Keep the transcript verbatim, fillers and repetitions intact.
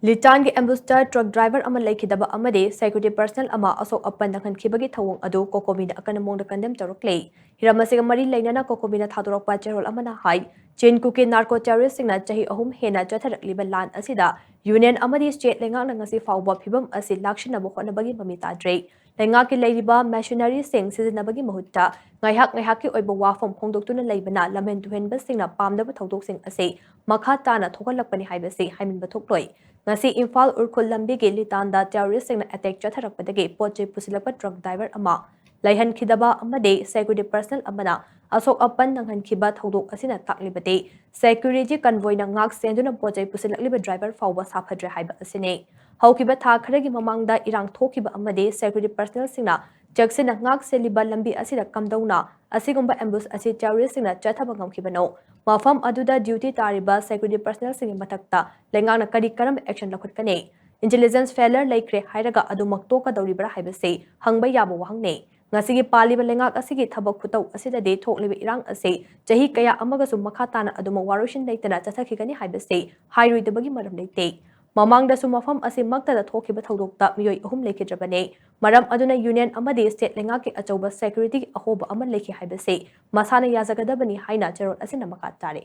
ꯂꯤꯇꯥꯟꯒꯤ ꯑꯦꯝꯕꯨꯁꯇ truck driver ꯑꯃ ꯂꯩꯈꯤꯗꯕ ꯑꯃꯗꯤ ꯁꯦꯀ꯭ꯌꯨꯔꯤꯇꯤ ꯄꯔꯁꯅꯦꯜ ꯑꯃ ꯑꯁꯣꯛ ꯑꯄꯟ ꯅꯪꯍꯟꯈꯤꯕꯒꯤ ꯊꯧꯑꯣꯡ ꯑꯗꯨ ꯀꯣꯀꯣꯃꯤꯅ ꯑꯀꯟꯕ ꯃꯑꯣꯡꯗ ꯀꯟꯗꯦꯝ ꯇꯧꯔꯛꯂꯦ꯫ ꯍꯤꯔꯝ ꯑꯁꯤꯒ ꯃꯔꯤ ꯂꯩꯅꯅ ꯀꯣꯀꯣꯃꯤꯅ ꯊꯥꯗꯣꯔꯛꯄ ꯆꯦꯔꯣꯜ ꯑꯃꯅ ꯍꯥꯏ, ꯆꯤꯟ ꯀꯨꯀꯤ ꯅꯥꯔꯀꯣ ꯇꯦꯔꯣꯔꯤꯁꯁꯤꯡꯅ ꯆꯍꯤ ꯑꯍꯨꯝ ꯍꯦꯟꯅ ꯆꯠꯊꯔꯛꯂꯤꯕ ꯂꯥꯟ ꯑꯁꯤꯗ ꯌꯨꯅꯤꯌꯟ ꯑꯃꯗꯤ ꯁ꯭ꯇꯦꯠ ꯂꯩꯉꯥꯛꯅ ꯉꯁꯤ ꯐꯥꯎꯕ ꯐꯤꯚꯝ ꯑꯁꯤ ꯂꯥꯛꯁꯤꯟꯅꯕ ꯍꯣꯠꯅꯕꯒꯤ ꯃꯃꯤ ꯇꯥꯗ꯭ꯔꯤ꯫ ꯂꯩꯉꯥꯛꯀꯤ ꯂꯩꯔꯤꯕ ꯃꯦꯁꯤꯅꯔꯤꯁꯤꯡ ꯁꯤꯖꯤꯟꯅꯕꯒꯤ ꯃꯍꯨꯠꯇ ꯉꯥꯏꯍꯥꯛ ꯉꯥꯏꯍꯥꯛꯀꯤ ꯑꯣꯏꯕ ꯋꯥꯐꯝ ꯐꯣꯡꯗꯣꯛꯇꯨꯅ ꯂꯩꯕꯅ ꯂꯝꯍꯦꯟ ꯇꯨꯍꯦꯟꯕꯁꯤꯡꯅ ꯄꯥꯝꯗꯕ ꯊꯧꯗꯣꯛꯁꯤꯡ ꯑꯁꯤ ꯃꯈꯥ ꯇꯥꯅ ꯊꯣꯛꯍꯜꯂꯛꯄꯅꯤ ꯍꯥꯏꯕꯁꯤ ꯍꯥꯏꯃꯟꯕ ꯊꯣꯛꯂꯣꯏ꯫ ꯉꯁꯤ ꯏꯝꯐꯥꯜ ꯎꯔꯈꯨꯜ ꯂꯝꯕꯤꯒꯤ ꯂꯤꯇꯥꯟꯗ ꯇꯦꯔꯣꯔꯤꯁꯁꯤꯡꯅ ꯑꯦꯇꯦꯛ ꯆꯠꯊꯔꯛꯄꯗꯒꯤ ꯄꯣꯠ ꯆꯩ ꯄꯨꯁꯤꯜꯂꯛꯄ ꯇ꯭ꯔꯛ ꯗ꯭ꯔꯥꯏꯚꯔ ꯑꯃ ꯂꯩꯍꯟꯈꯤꯗꯕ ꯑꯃꯗꯤ ꯁꯦꯀ꯭ꯌꯨꯔꯤꯇꯤ ꯄꯔꯁꯅꯦꯜ ꯑꯃꯅ ꯑꯁꯣꯛ ꯑꯄꯟ ꯅꯪꯍꯟꯈꯤꯕ ꯊꯧꯗꯣꯛ ꯑꯁꯤꯅ ꯇꯥꯛꯂꯤꯕꯗꯤ ꯁꯦꯀ꯭ꯌꯨꯔꯤꯇꯤ ꯀꯟꯚꯣꯏꯅ ꯉꯥꯛ ꯁꯦꯟꯗꯨꯅ ꯄꯣꯠ ꯆꯩ ꯄꯨꯁꯤꯜꯂꯛꯂꯤꯕ ꯗ꯭ꯔꯥꯏꯚꯔ ꯐꯥꯎꯕ ꯁꯥꯐꯗ꯭ꯔꯦ ꯍꯥꯏꯕ ꯑꯁꯤꯅꯤ꯫ ꯍꯧꯈꯤꯕ ꯊꯥ ꯈꯔꯒꯤ ꯃꯃꯥꯡꯗ ꯏꯔꯥꯡ ꯊꯣꯛꯈꯤꯕ ꯑꯃꯗꯤ ꯁꯦꯀ꯭ꯌꯨꯔꯤꯇꯤ ꯄꯔꯁꯅꯦꯜꯁꯤꯡꯅ ꯆꯦꯛꯁꯤꯟꯅ ꯉꯥꯛ ꯁꯦꯜꯂꯤꯕ ꯂꯝꯕꯤ ꯑꯁꯤꯗ ꯀꯝꯗꯧꯅ ꯑꯁꯤꯒꯨꯝꯕ ꯑꯦꯝꯕꯨꯁ ꯑꯁꯤ ꯇꯦꯔꯣꯔꯤꯁꯁꯤꯡꯅ ꯆꯠꯊꯕ ꯉꯝꯈꯤꯕꯅꯣ? ꯃꯐꯝ ꯑꯗꯨꯗ ꯗ꯭ꯌꯨꯇꯤ ꯇꯥꯔꯤꯕ ꯁꯦꯀ꯭ꯌꯨꯔꯤꯇꯤ ꯄꯔꯁꯅꯦꯜꯁꯤꯡꯒꯤ ꯃꯊꯛꯇ ꯂꯩꯉꯥꯛꯅ ꯀꯔꯤ ꯀꯔꯝꯕ ꯑꯦꯛꯁꯟ ꯂꯧꯈꯠꯀꯅꯤ? ꯏꯟꯇꯦꯂꯤꯖꯦꯟꯁ ꯐꯦꯂꯔ ꯂꯩꯈ꯭ꯔꯦ ꯍꯥꯏꯔꯒ ꯑꯗꯨꯃꯛ ꯇꯣꯛꯀꯗꯧꯔꯤꯕ꯭ꯔꯥ ꯍꯥꯏꯕꯁꯤ ꯍꯪꯕ ꯌꯥꯕ ꯋꯥꯍꯪꯅꯤ꯫ ꯉꯁꯤꯒꯤ ꯄꯥꯜꯂꯤꯕ ꯂꯩꯉꯥꯛ ꯑꯁꯤꯒꯤ ꯊꯕꯛ ꯈꯨꯇꯧ ꯑꯁꯤꯗꯗꯤ ꯊꯣꯛꯂꯤꯕ ꯏꯔꯥꯡ ꯑꯁꯤ ꯆꯍꯤ ꯀꯌꯥ ꯑꯃꯒꯁꯨ ꯃꯈꯥ ꯇꯥꯅ ꯑꯗꯨꯃꯛ ꯋꯥꯔꯣꯏꯁꯤꯟ ꯂꯩꯇꯅ ꯆꯠꯊꯈꯤꯒꯅꯤ ꯍꯥꯏꯕꯁꯤ ꯍꯥꯏꯔꯣꯏꯗꯕꯒꯤ ꯃꯔꯝ ꯂꯩꯇꯦ꯫ ꯃꯃꯥꯡꯗꯁꯨ ꯃꯐꯝ ꯑꯁꯤꯃꯛꯇꯗ ꯊꯣꯛꯈꯤꯕ ꯊꯧꯗꯣꯛꯇ ꯃꯤꯑꯣꯏ ꯑꯍꯨꯝ ꯂꯩꯈꯤꯗ꯭ꯔꯕꯅꯤ꯫ ꯃꯔꯝ ꯑꯗꯨꯅ ꯌꯨꯅꯤꯌꯟ ꯑꯃꯗꯤ ꯁ꯭ꯇꯦꯠ ꯂꯩꯉꯥꯛꯀꯤ ꯑꯆꯧꯕ ꯁꯦꯀ꯭ꯌꯨꯔꯤꯇꯤꯒꯤ ꯑꯍꯣꯕ ꯑꯃ ꯂꯩꯈꯤ ꯍꯥꯏꯕꯁꯤ ꯃꯁꯥꯅ ꯌꯥꯖꯒꯗꯕꯅꯤ ꯍꯥꯏꯅ ꯆꯦꯔꯣꯜ ꯑꯁꯤꯅ ꯃꯈꯥ ꯇꯥꯔꯤ꯫